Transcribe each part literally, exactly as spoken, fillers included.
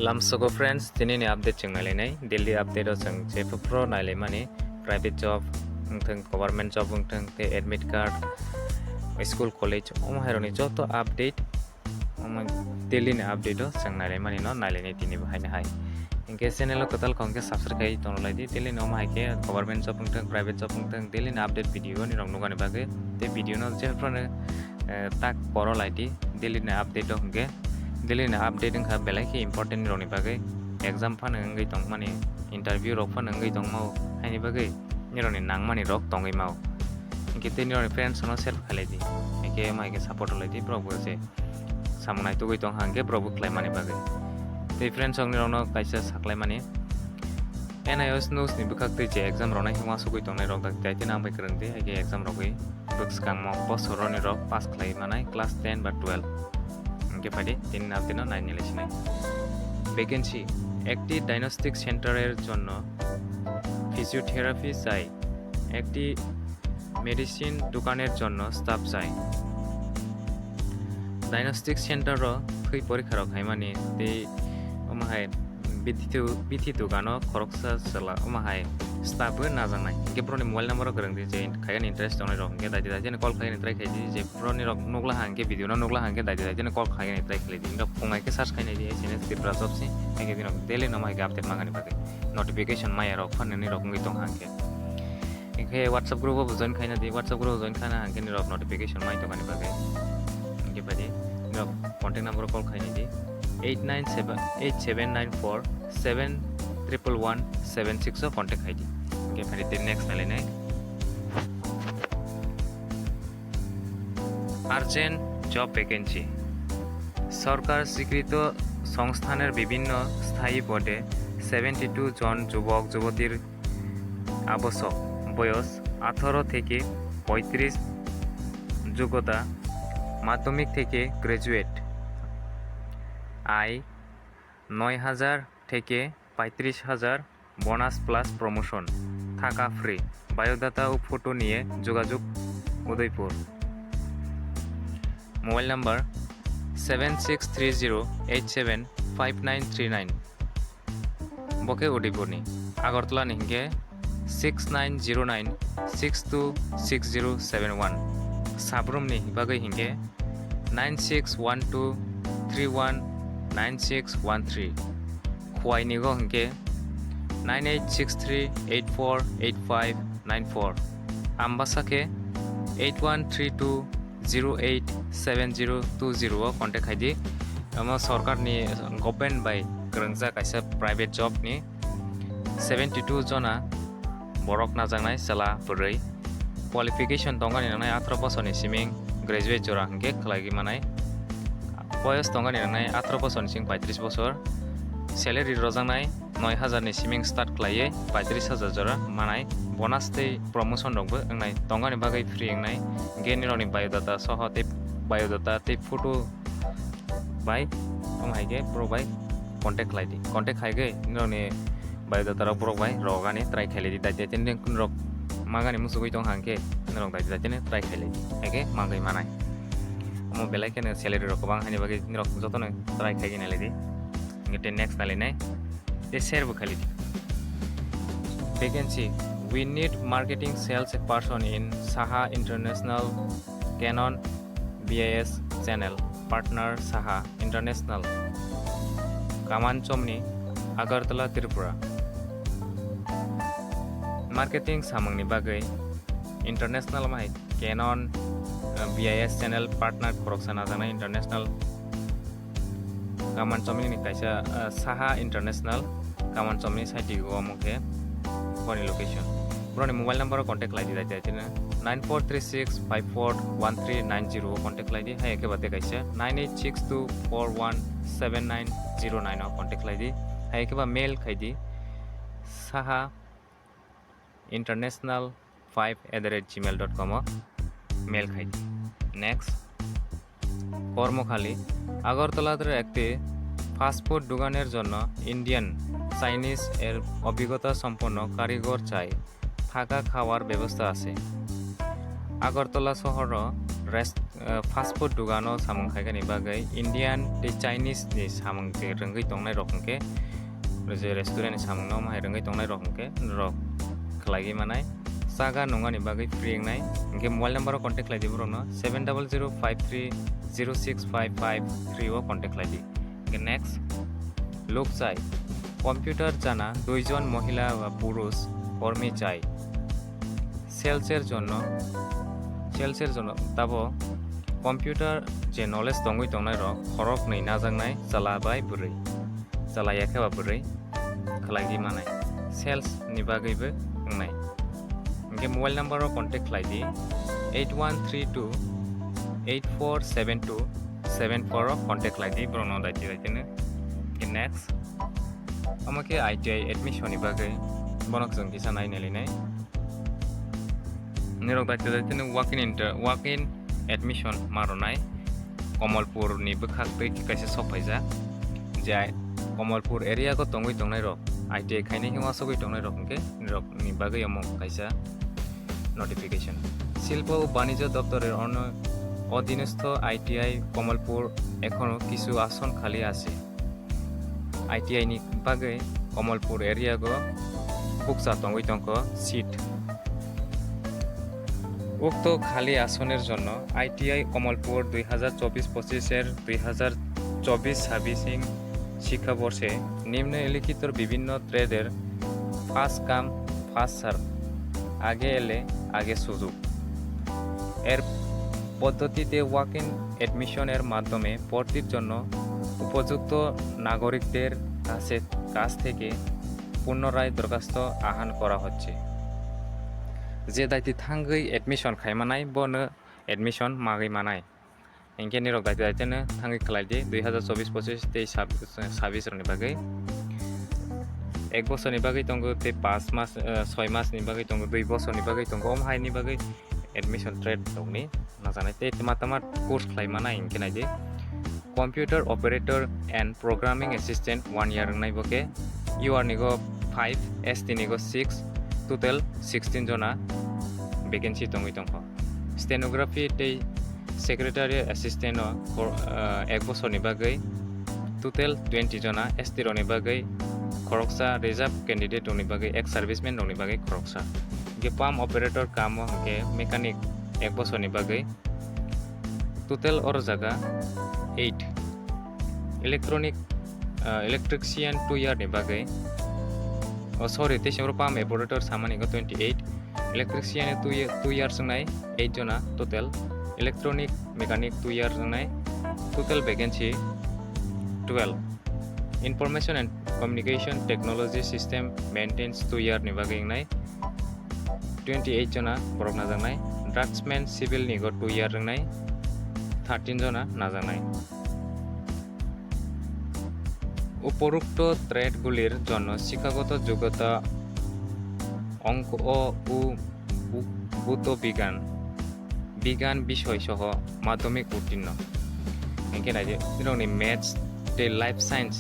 Lamsogo friends, tini ni update chwng nailainai. Daily update o chwng jephru phro nailaimani, private job wngthwng, government job wngthwng, tei admit card, school, college, omo hairokni joto update, omo daily ni update o chwng nailaimani no nailainai tini bo haino hai. Hinkhe channel o kwtal khong khe subscribe khai tonglaidi, daily ni omo hai khe government job wngthwng, private job wngthwng, daily ni update video nirok nukani bagwi. Tei video no jephru no eh, tak poro laidi, daily ni update o hwnkhe, daily ni update wngkha belai khe important nirokni bagwi, exam phano wngwi tongmani, interview rok phano wngwi tongmao, haini bagwi nirokni nangmani rok tongwi mao. Hinkhe tei nirokni friends no share khailai di, hinkhe omo hai khe support rwlai di, borok bo je samung naitugwi tong hwnkhe borok bo khlaimani bagwi. Tei friends rok nirokno kaisa saklaimani, N I O S news ni bwkhak twi je exam rwnai hwnma sugwi tongnai rok dak daitino ang bai kwrwng di, hai khe exam rogwi bwskangmo bosor roni rok pass khlai manai class ten ba twelve. Hinkhe phaidi tini nabdino nai nilai sinai. Vacancy, একটি ডায়াগনস্টিক সেন্টারের জন্য ফিজিওথেরাপি চাই, একটি মেডিসিন দোকানের জন্য স্টাফ চাই। Diagnostic center o thwi porikha rok khaimani tei omo hai bithi, bithi dogano khoroksa chwla omo hai staff bo najaknai. Hinkhe borokni mobile number o kwrwng di, je khaigani interest tongnai rok hinkhe daidi daidi no call khaigani try khaidi, je borokni rok nukla ha hinkhe video no nukla ha hinkhe daidi daidi no call khaigani try khaidi. Hinkhe phungai khe search khainai di S N S Tripura Jobs ni, hinkhe bini daily no omo hai khe update mangani bagwi notification maya rok phanani rok wngwi tong ha hinkhe. Hinkhe WhatsApp group o bo join khaina di, WhatsApp group o join khaina hinkhe nirok notification mai tongmani bagwi. Hinkhe phaidi nirok contact number o call khaini di, eight nine seven eight seven nine four seven triple one seven six o contact khaidi. Hinkhe phaidi tei next nailainai. Urgent job vacancy. সরকার স্বীকৃত সংস্থানের বিভিন্ন স্থায়ী পদে seventy two জন যুবক যুবতীর আবশ্যক। বয়স আঠারো থেকে পঁয়ত্রিশ। যোগ্যতা মাধ্যমিক থেকে গ্র্যাজুয়েট। আয় নয় হাজার থেকে পঁয়ত্রিশ হাজার। Bonus plus promotion. থাকা ফ্রি। বায়োডাটা ও ফটো নিয়ে যোগাযোগ Udaipur. Mobile number seven six three zero eight seven five nine three nine. Bo khe Udaipurni. Agartalani hinkhe six nine zero nine six two six zero seven one. Sabrumni bagwi hinkhe nine six one two three one nine six one three. Khowai nigo hinkhe nine eight six three eight four eight five nine four. Ambasa khe eight one three two zero eight seven zero two zero o contact khaidi. Omo sorkarni, government bai kwrwngjak kaisa private job ni seventy two jona borok najaknai chwla bwrwi. Qualification tongani nangnai atharo bosorni siming graduate jora hinkhe khlaiwi manai. Boyos tongani nangnai atharo bosorni sing paitris bosor. Salary rojaknai noi hajar ni siming start khlaiwi paitris hajar jora manai. Bonus tei promotion rokbo wngnai, tongani bagwi free wngnai. Hinkhe nirokni biodata soho tei biodata tei photo bai, omo hai khe borok bai contact khlai di. Contact khai khe nirokni biodata rok borok bai rogani try khailai di. Daitya tini rok magani muchugwi tong hang khe nirok daitya tini try khailai di. Hai khe mangwi manai. Omo belai kheno salary rok kwbang haini bagwi nirok jotono try khai khe nailai di. Hinkhe tei next nailainai. Tei share bo khailai di. Vacancy, we need marketing sales person in Saha International Canon B I S channel, partner Saha International, Kaman Chomni, Agartala, Tripura. Marketing samungni bagwi international omo hai Canon, uh, B I S channel partner khoroksa najaknai international Kaman Chomni ni kaisa, uh, Saha International, Kaman Chomni side o omo khe boni location. Boroni mobile number o contact khlai di, daitya tini nine four three six five four one three nine zero o contact khlai di, hai khe bate kaisa nine eight six two four one seven nine zero nine o contact khlai di, hai khe ba mail khai di, saha international five at the rate gmail dot com o mail khai di. Next, কর্মখালি। আগরতলার একটি ফাস্টফুড দোকানের জন্য Indian, Chinese এর অভিজ্ঞতা সম্পন্ন কারিগর চাই। থাকা খাওয়ার ব্যবস্থা আছে। আগরতলা শহরর race-, uh, fast food dugano samung khaikani bagwi Indian tei Chinese ni samung je rwngwi tongnai rok hwnkhe, je restaurant ni samung no omo hai rwngwi tongnai rok hwnkhe norok khlaiwi manai. Chaga nungani bagwi free wngnai, hwnkhe mobile number o contact khlai di borokno, seven double zero five three zero six five five three o contact khlai di. Hwnkhe next, luk chai, computer jana duijon mohila ba purush kormi chai. Sales er jonno, sales er jonno tabo computer je knowledge tongwi tongnai rok khoroknwi najaknai, chwla bai bwrwi, chwla ya khe ba bwrwi khlaiwi manai, sales ni bagwi bo wngnai. Hwnkhe mobile number o contact khlai di, eight one three two eight four seven two seven four o contact khlai di, borokno daiti daitino. Hwnkhe next, omo khe I T I admission ni bagwi, bono chwng kisa nai nailainai. Nirok daiti daitino walk in inter-, walk in admission ma rwnai. Komolpur ni bwkhak twi khe kaisa sok phaijak, je Komolpur area o tongwi tongnai rok, I T I khainai hwnwi uansugwi tongnai rok hwnkhe nirok ni bagwi omo kaisa notification. শিল্প ও বাণিজ্য দপ্তরের অন-, অধীনস্থ আইটিআই কমলপুর এখনো কিছু আসন খালি আছে। I T I ni bagwi Komolpur area o bukcha tongwi tongkho seat. উক্ত খালি আসনের জন্য আইটিআই কমলপুর দুই হাজার চব্বিশ পঁচিশের দুই হাজার চব্বিশ ছাব্বিশ শিক্ষাবর্ষে নিম্নলিখিত বিভিন্ন ট্রেডের ফার্স্ট কাম ফার্স্ট সার্ভ, আগে এলে আগে সুযোগ এর পদ্ধতিতে ওয়াক ইন অ্যাডমিশনের মাধ্যমে ভর্তির জন্য উপযুক্ত নাগরিকদের কাছে, কাছ থেকে পুনরায় দরখাস্ত আহ্বান করা হচ্ছে। Je daiti thangwi admission khai manai, bono admission magwi manai. Hinkhe nirok daiti daitino thangwi khlai di, dui hazar chobbish pochish tei sab-, sabis rokni bagwi. Ek bosorni bagwi tongo tei pas mas, eh, soi masni bagwi tongo, dui bosorni bagwi tongo, omo haini bagwi admission trade rokni najaknai tei tama tama course khlai manai hinkhe nai di. Computer Operator and Programming Assistant one year wngnai bo khe, U R ni go five, S T ni go six, total sixteen jona vacancy tongwi tongkho. Stenography tei Secretary Assistant o khor-, ah, ek bosorni bagwi total twenty jona, S T rokni bagwi khoroksa, reserve candidate rokni bagwi, ex serviceman rokni bagwi khoroksa. Hinkhe pump operator kamo hinkhe mechanic ek bosorni bagwi total oro jaga eight. Electronic, ah, electrician two year ni bagwi, oh, sorry, tei sengro pump operator samani go twenty eight. Electrician two year, two years wngnai eight jona total. Electronic mechanic two years wngnai, total vacancy twelve. Information and Communication Technology System Maintenance two year ni bagwi wngnai twenty eight jona borok najaknai. Draftsman Civil ni go two year wngnai thirteen jona najaknai. উপরোক্ত ট্রেডগুলির জন্য শিক্ষাগত যোগ্যতা অঙ্ক ও উ-, উ-, ভৌত বিজ্ঞান, বিজ্ঞান বিষয় সহ মাধ্যমিক উত্তীর্ণ। Hinkhe nai di, nirokni maths tei life science,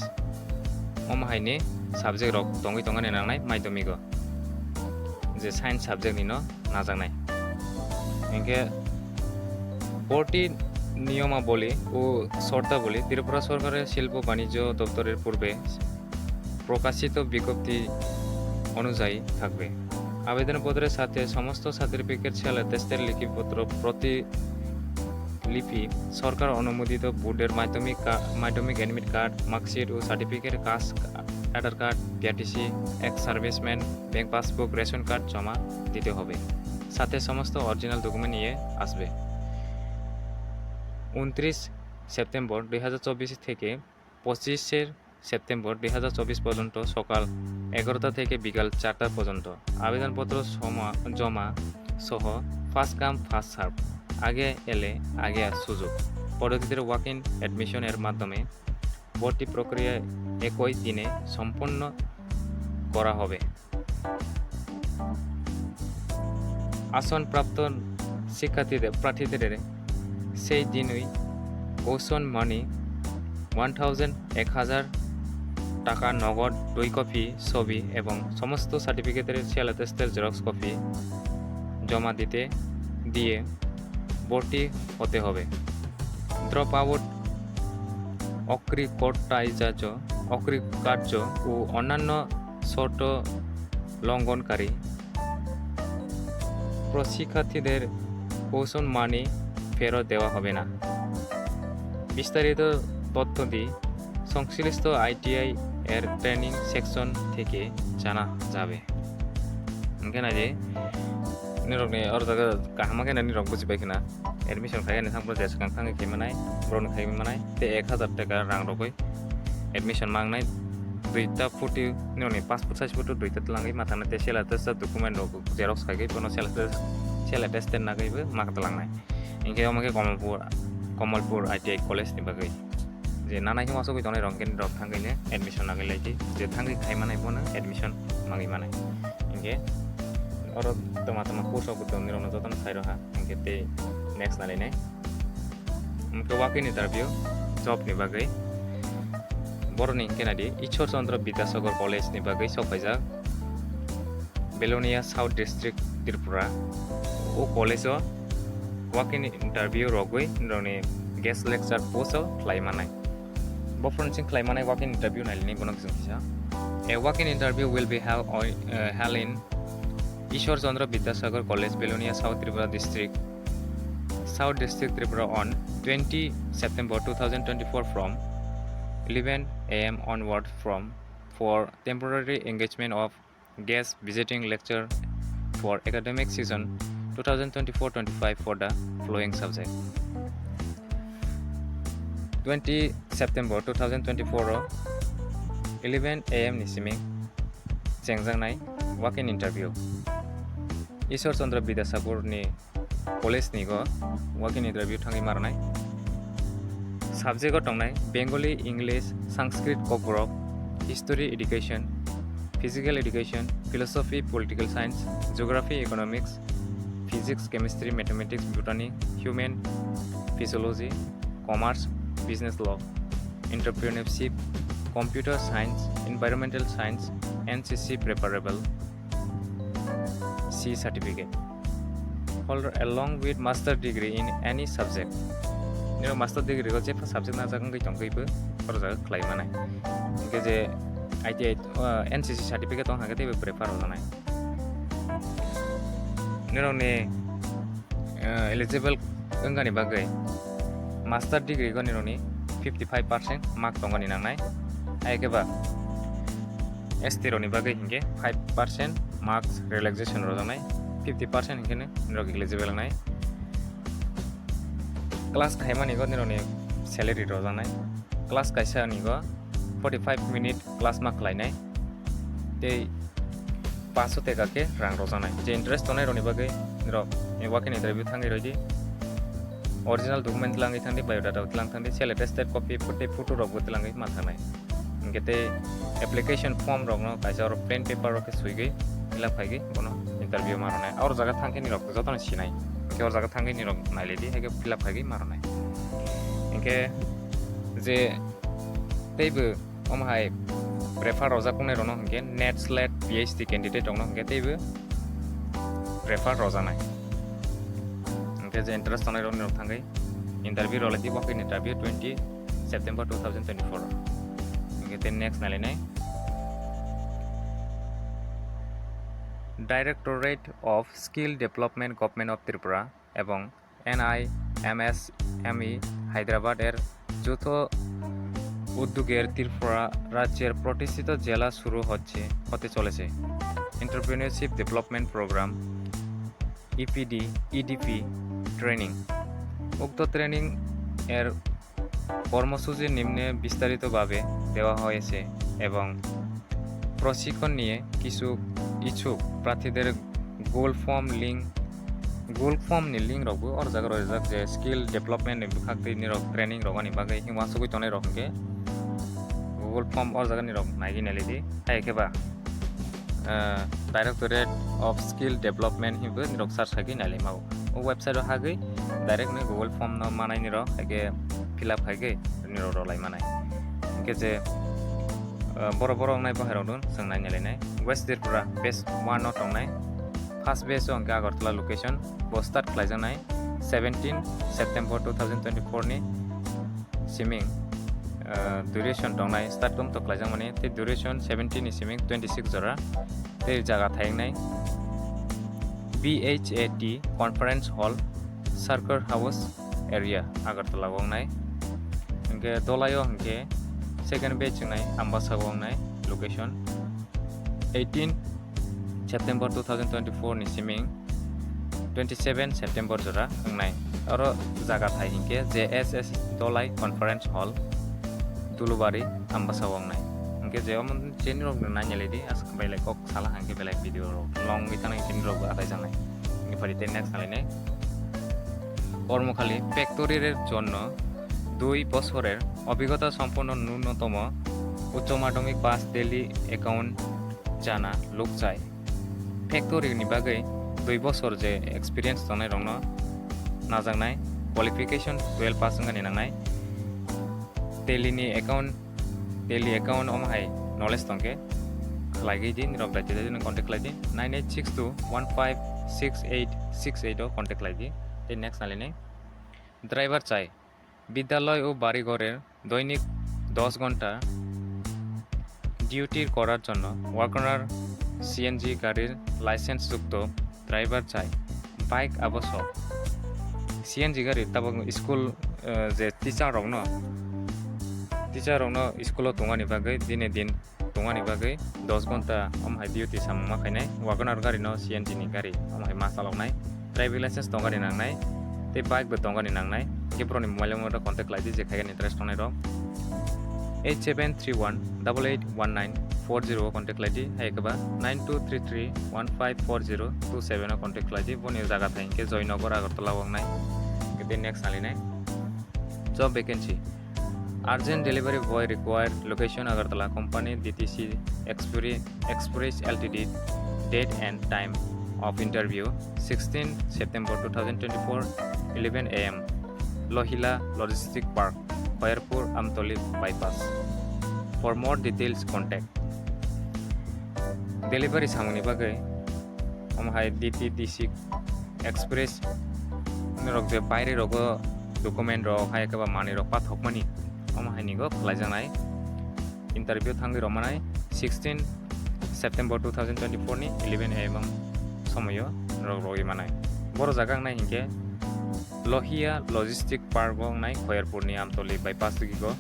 omo haini subject rok tongwi tongani nangnai madhyamik o, je science subject ni no najaknai. Hinkhe ভর্তি নিয়মাবলী ও শর্তাবলী ত্রিপুরা সরকারের শিল্প বাণিজ্য দপ্তরের পূর্বে প্রকাশিত বিজ্ঞপ্তি অনুযায়ী থাকবে। আবেদনপত্রের সাথে সমস্ত সার্টিফিকেট, শিয়াল অ্যাটেস্টেড লিখিতপত্র, প্রতিলিপি, সরকার অনুমোদিত বোর্ডের মাধ্যমিক কা-, মাধ্যমিক অ্যাডমিট কার্ড, মার্কশিট ও certificate, caste, Aadhaar card, PRTC, ex serviceman, bank passbook, ration card জমা দিতে হবে। সাথে সমস্ত অরিজিনাল ডকুমেন্ট নিয়ে আসবে। ঊনত্রিশ সেপ্টেম্বর দুই হাজার চব্বিশ থেকে পঁচিশে সেপ্টেম্বর দুই হাজার চব্বিশ পর্যন্ত সকাল এগারোটা থেকে বিকাল চারটা পর্যন্ত। আবেদনপত্র সমা-, জমা সহ ফার্স্ট কাম ফার্স্ট সার্ভ, আগে এলে আগে সুযোগ পদ্ধতিতে ওয়াক ইন অ্যাডমিশনের মাধ্যমে ভর্তি প্রক্রিয়া একই দিনে সম্পন্ন করা হবে। আসনপ্রাপ্ত শিক্ষার্থীদের, প্রার্থীদের সেই দিনই কৌশন মানি ওয়ান থাউজেন্ড, এক হাজার টাকা নগদ, দুই কপি ছবি এবং সমস্ত সার্টিফিকেটের শিয়াল অ্যাটেস্টেড জেরক্স কপি জমা দিতে, দিয়ে ভর্তি হতে হবে। ড্রপ আউট, অকৃতকার্য, অকৃতকার্য ও অন্যান্য শর্ত লঙ্ঘনকারী প্রশিক্ষার্থীদের কৌশল মানি ফেরত দেওয়া হবে না। বিস্তারিত তথ্য দি সংশ্লিষ্ট আইটিআই এর ট্রেনিং সেকশন থেকে জানা যাবে। Hingke nai di, nirok ni oro jaga kaham khe nai nirok buji pai khna. Admission khai ani thang pro je swkang thang khe manai, borok ni khai manai, te ek hazar taka rang rogwi admission mangnai, duita photo, nirok ni passport size photo duita twlangwi ma thang nai, te sela te sa document rok xerox khai gwi bono sela te, sela te stand nagwi bo ma twlangnai. Hingke omo khe Kamalpur, Kamalpur I T I college ni bagwi. Je nanai khe wasugwi tongnai rok hingke rok thangwi ne admission nagwi lai di. Je thangwi khai manai bono admission mangwi manai. Hingke oro toma toma course rok bo tong nirok no jotono sai rok ha. Hingke tei next nalai nai. Hingke walk-in interview job ni bagwi. Borok ni hingke nai di Ishwar Chandra Bidyasagar College ni bagwi sok phaijak. Belonia South District, Tripura. O college o walk-in interview rogwi nirokni guest lecture post o khlai manai. Bo phone sing khlai manai walk-in interview nai lini bono kisa kisa. A walk-in interview will be held on, uh, held in Ishwar Chandra Bidyasagar College, Belonia South Tripura District, South District, Tripura on twenty September two thousand twenty-four from eleven A M onward from for temporary engagement of guest visiting lecture for academic season two thousand twenty-four twenty-five for the following subject. Twenty September two thousand twenty-four o eleven A M ni simi chengjaknai walk-in interview. Ishwar Chandra Bidyasagar ni college ni go walk-in interview thangwi marnai. Subject o tongnai Bengali, English, Sanskrit, Kokborok, History, Education, Physical Education, Philosophy, Political Science, Geography, Economics, Physics, Chemistry, Mathematics, Botany, Human Physiology, Commerce, Business Law, Entrepreneurship, Computer Science, Environmental Science, N C C preferable, C certificate holder along with master degree in any subject. Nino master degree go jepha subject na jaga wngwi tongkhe bo oro jaga khlai manai. Hingke je I T I, uh, N C C certificate tong hake teibo prefer rwnai. Nino ni, uh, eligible wngani bagwi master degree go nino ni fifty five percent mark tongani nangnai. Hai khe ba S T rokni bagwi hinkhe five percent marks relaxation rwjaknai, fifty percent hinkhe nirok eligible wngnai. Class khaimani go nirokni salary rwjaknai. Class kaisa ni go forty five minute class ma khlainai. Tei paso teka khe rang rwjaknai. Je interest tongnai rokni bagwi nirok walk-in interview thangwi rwdi. Original document twlangwi thangdi, biodata twlang thangdi, self attested copy, photo, photo rokbo twlangwi ma thangnai. Hingke tei application form rokno kaisa oro plain paper rok khe swigwi fill up khaigwi bono interview ma rwnai. Oro jaga thangkhe nirok jotono sinai. Hingke oro jaga thangkhe nirok nailedi, haikhe fill up khaigwi ma rwnai. Hingke je teibo omo hai prefer rojak wngnai rokno hingke NET, SLET, P H D candidate rokno hingke teibo prefer rojaknai. Hingke je interest tongnai rok nirok thangwi interview rwlaidi, walk-in interview twenty September two thousand twenty-four. Hingke tei next nailainai Directorate of Skill Development, Government of Tripura ebong N I M S M E Hyderabad er যৌথ উদ্যোগের ত্রিপুরা রাজ্যের প্রতিষ্ঠিত জেলা শুরু হচ্ছে, হতে চলেছে Entrepreneurship Development Program, E P D, E D P training. উক্ত ট্রেনিং এর কর্মসূচি নিম্নে বিস্তারিতভাবে দেওয়া হয়েছে এবং প্রশিক্ষণ নিয়ে কিছু ইচ্ছুক প্রার্থীদের Google Form link, Google Form ni link rokbo oro jaga rojak je skill development ni bwkhak twi nirok training rok ani bagwi himma sugwi tongnai rok hwnkhe Google Form oro jaga nirok naigwi nailai di. Hai khe ba, ah, Directorate of Skill Development hinwi nirok search khaigwi nailai mao. O website o hagwi direct no Google Form no manai nirok, hai khe fill up khaigwi nirok rw lai manai. Hingke je, ah, borok borok wngnai bo hai rok dun, chwng nai nai lai nai. West Tripura phase one no tongnai. First phase o hingke Agartala location bo start khlai jaknai. seventeen September two thousand twenty-four ni siming, ah, duration tongnai, start tum to khlaijak mani, tei duration seventeen ni siming twenty-six jora, tei jaga thayungnai B H A T Conference Hall, Circuit House area, Agartala o wngnai. Hingke dolayo hingke second batch wngnai, Ambasa o wngnai, location eighteen September two thousand twenty-four ni siming twenty-seven September jora wngnai. Oro jaga thai hingke J S S Dolai Conference Hall, Dulubari, Ambasa o wngnai. Hingke je omo chini rok no nainelai di, aswk belai kok sala hingke belai video rok long wi tanai chini rok bo atai janai. Hingke pari tei next nalai nai. কর্মখালী ফ্যাক্টরির জন্য দুই বছরের অভিজ্ঞতা সম্পন্ন ন্যূনতম উচ্চ মাধ্যমিক pass, Tally account jana lukchai. Factory ni bagwi dui bosor je experience tongnai rokno najaknai, qualification twelve pass wngani nangnai. Tally ni account, Tally account omo hai knowledge tongkhe khlaigwi di, nirok daitya daitya no contact khlai di, nine eight six two one five six eight six eight o contact khlai di. Tei next nalini driver chai. বিদ্যালয় ও বাড়িঘরের দৈনিক দশ ঘন্টা ডিউটি করার জন্য Wagner CNG গাড়ির লাইসেন্সযুক্ত ড্রাইভার চাই। বাইক আবশ্যক। সিএনজি গাড়ি tabok school, eh, je teacher rokno, teacher rokno school o tongmani bagwi dini din tongmani bagwi dos ghonta omo hai duty samung ma khainai. Wagoner gari no C N G ni gari omo hai ma chaloknai. Driving license tongani nangnai, tei bike bo tongani nangnai. Hingke borokni mobile number rok contact khlai di, je khaikhe interest tongnai rok. Eight seven three one double eight one nine four zero o contact khlai di, hai khe ba nine two three three one five four zero two seven o contact khlai di. Boni jaga thai hingke Joynagar, Agartala o wngnai. Hingke tei next nalinai job vacancy. Urgent delivery boy required. Location Agartala. Company D T C Expre-, Express L T D. Date and time of interview sixteen September two thousand twenty-four, eleven A M. Lohila Logistic Park, Khairpur Amtoli Bypass. For more details, contact. Delivery samungni bagwi omo hai D T D C Express rok je baire rogo document rok hai khe ba manwi rok pathokmani omo hai nigo khlaijaknai. Interview thangwi rwmanai sixteen September two thousand twenty-four ni eleven A M somoyo rok rogwi manai. Boro jaga wngnai hinkhe Lohia Logistic Park o wngnai Khairpur ni Amtoli Bypass digigo.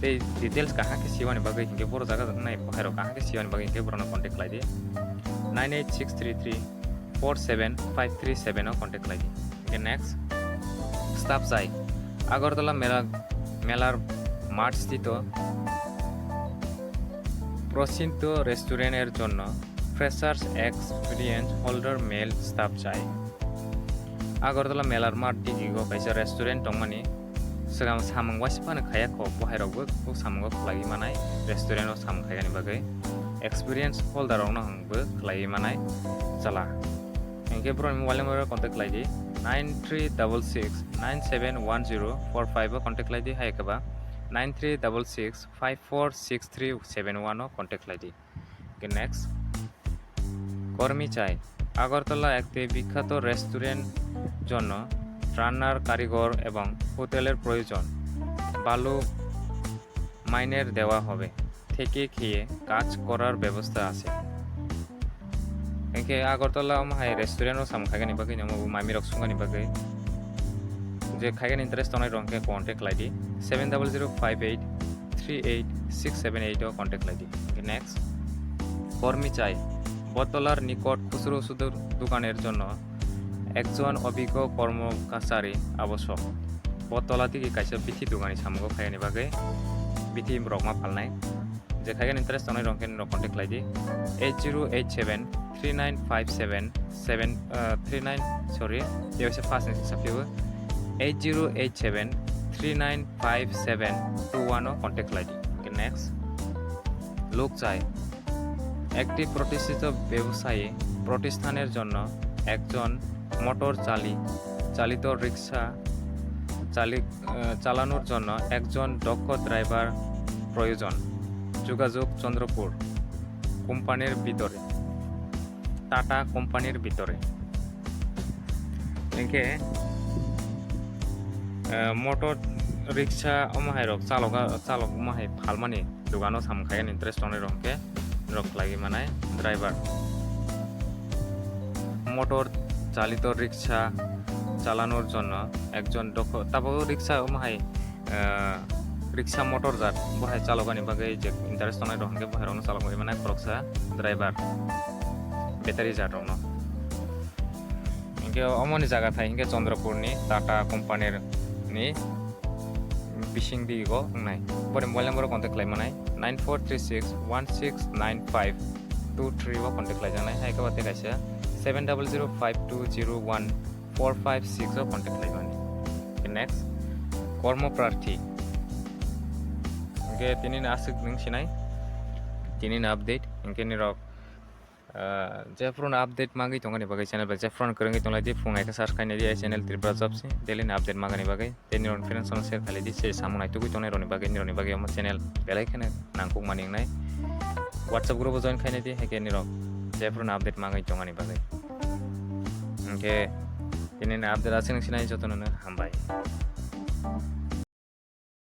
Tei details kaham khe siyani bagwi hinkhe boro jaga wngnai bwkhairok kaham khe siyani bagwi hinkhe borokno contact khlai di. Nine eight six three three four seven five three seven o contact khlai di. Hinkhe next, staff chai. Agartala mela, melar মাঠ স্থিত প্রসিদ্ধ রেস্টুরেন্টের জন্য freshers experience holder male staff চাই। Agartala melar mat digigo kaisa restaurant tongmani, swkang samung waisa phano khaiya kho, bo hai rokbo kok samungo khlaiwi manai, restaurant o samung khaigani bagwi experience holder rokno hwnwi khlaiwi manai chala. Hinkhe borokni mobile number contact khlai di, nine three double six nine seven one zero four five o contact khlai di, hai khe ba nine three double six five four six three seven one o contact khlai di. Hinkhe next, কর্মী চাই। আগরতলা একটি বিখ্যাত রেস্টুরেন্ট জন্য রান্নার কারিগর এবং হোটেলের প্রয়োজন। ভালো মাইনের দেওয়া হবে, থেকে খেয়ে কাজ করার ব্যবস্থা আছে। Hinkhe Agartala omo hai restaurant o samung khaigani bagwi no omo bo mami rok sungani bagwi je khaigani interest tongnai rok hinkhe contact khlai di, seven double zero five eight three eight six seven eight o contact khlai di. Hinkhe next, কর্মী চাই। বটতলার নিকট খুচরো ওষুধের দোকানের জন্য একজন অভিজ্ঞ কর্মচারী আবশ্যক। Bottola tigi kaisa bithi dogani samungo khaigani bagwi bithi rok ma phalnai. Je khaigani interest tongnai rok khe no contact khlai di, eight zero eight seven three nine five seven seven, uh, three nine, sorry, tei waisa first ni saphiyo, eight zero eight seven three nine five seven two one o contact khlai di. Hinkhe next, লোক চাই। একটি প্রতিষ্ঠিত ব্যবসায়ী প্রতিষ্ঠানের জন্য একজন মোটর চালি-, চালিত রিক্সা চালি-, আহ, চালানোর জন্য একজন দক্ষ ড্রাইভার প্রয়োজন। যোগাযোগ চন্দ্রপুর কোম্পানির ভিতরে, টাটা কোম্পানির ভিতরে। Hinkhe eh, motor rickshaw omo hai rok chaloga, chalok omo hai phalmani dogano samung khai interest tongnai rok hwnkhe norok khlaiwi manai driver. Motor chalito rickshaw চালানোর জন্য একজন দক্ষ, tabuk rickshaw omo hai, eh, rickshaw motor jat bo hai chalokani bagwi je interest tongnai rok hwnkhe bo hai rokno chalokwi manai khoroksa driver battery jat rokno. Hwnkhe omoni jaga thai hwnkhe Chandrapurni Tata company ni bising digo wngnai. Boni mobile number o contact khlai manai nine four three six one six nine five two three o contact khlai jaknai. Hai khe ba tei kaisa seven double zero five two zero one four five six o contact khlai mani. Next, kormo prarthi. Hwnkhe tini ni aswk nwng sinai, tini ni update, hwnkhe nirok, ah, jephuru no update magwi tongani bagwi channel bai jephuru no kwrwngwi tonglai di, phung hai khe search khainai di, ai channel Tripura Job si daily ni update magani bagwi, tei nirok friends no share khailai di, se samung naitugwi tongnai rokni bagwi, nirokni bagwi omo channel belai kheno nangkukmani wngnai. WhatsApp group o join khainai di, hai khe nirok jephuru no update magwi tongani bagwi. Hwnkhe tini ni update aswk nwng sinai, jotono no hambai.